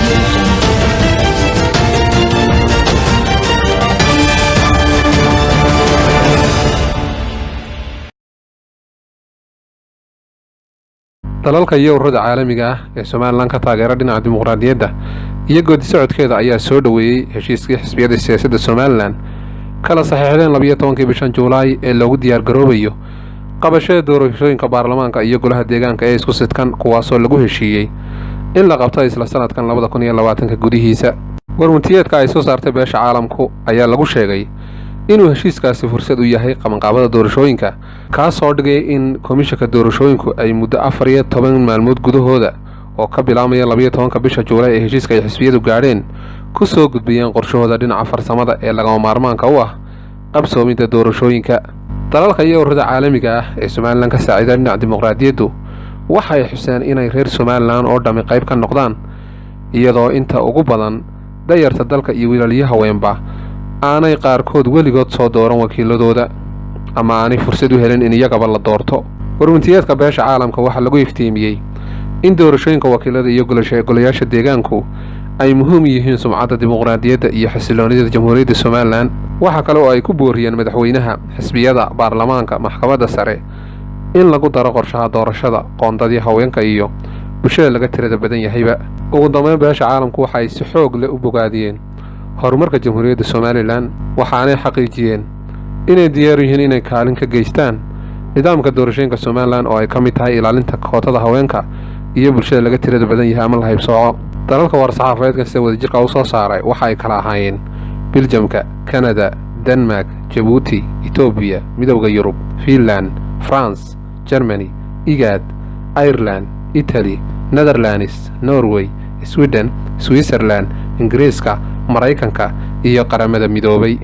Audio Jungle. Dalalka iyo ururada caalamiga ah ee Somalilan ka taageera dhinaca dimuqraadiyadda iyo goodi socodkeeda ayaa soo dhoweeyey heshiiskii xisbiyada siyaasadda Somalilan kala saxiixdeen 12-kii bishan Juulaay ee loogu diyaargaroobayo qabashada doorashooyinka baarlamaanka iyo golaha deegaanka ee isku sidkan, kuwaasoo lagu heshiiyey in la qabto isla sanadkan 2020-ka gudihiisa. Warmuntiyeedka ay soo saartay beesha caalamku ayaa lagu sheegay inuu heshiiskaasi fursad u yahay qabanqaabada doorashooyinka, kaasoo dhigay in komishanka doorashooyinku ay muddo 14 maalmood gudahooda oo ka bilaabmaya 12-ka bisha Juulaay ee heshiiska ay xisbiyadu gaadheen ku soo gudbiyeen qorshahooda dhinaca farsamada ee lagama maarmaanka u ah qabsoomidda doorashooyinka. Dalalka iyo ururada caalamiga ah ee Somalilan ka saacida dhinaca dimuqraadiyaddu waxay xuseen inay reer Somalilan oo dhammi qayb ka noqdaan, iyadoo inta ugu badan dayarta dalka iyo wiilaliyo haweenba aanay qaarkood weligood soo dooran wakiiladooda ama aanay fursad u helin in iyagaba la doorto. Warmuntiyeedka beesha caalamka waxaa lagu iftiimiyey in doorashooyinka wakiilada iyo golayaasha deegaanku ay muhiim yihiin sumcadda dimuqraadiyadda iyo xasiloonida Jamhuuriyadda Somalilan. Waxaa kale oo ay ku booriyeen madaxweynaha, xisbiyada, baarlamaanka, maxkamadda sare in lagu daro qorshaha doorashada qoondadii haweenka iyo bulshada laga tirada badan yahayba. Ugu dambeyn, beesha caalamku waxa ay si xoog leh u bogaadiyeen horumarka Jamhuuriyadda Somalilan, waxaanay xaqiijiyeen inay diyaar yihiin inay kaalin ka geystaan nidaamka doorashooyinka Somalilan, oo ay ka mid tahay ilaalinta kootada haweenka iyo bulshada laga tirada badan yahay ama la haybsooco. Dalalka war-saxaafadeedka sida wadajirka u soo saaray waxa ay kala ahaayeen Biljamka, Kanada, Denmark, Jabuuti, Etoobiya, Midowda Yurub, Finland, France, Germany, IGAD, Ireland, Italy, Netherlands, Norway, Sweden, Switzerland, Ingiriiska, Maraykanka iyo Qaramada Midoobay.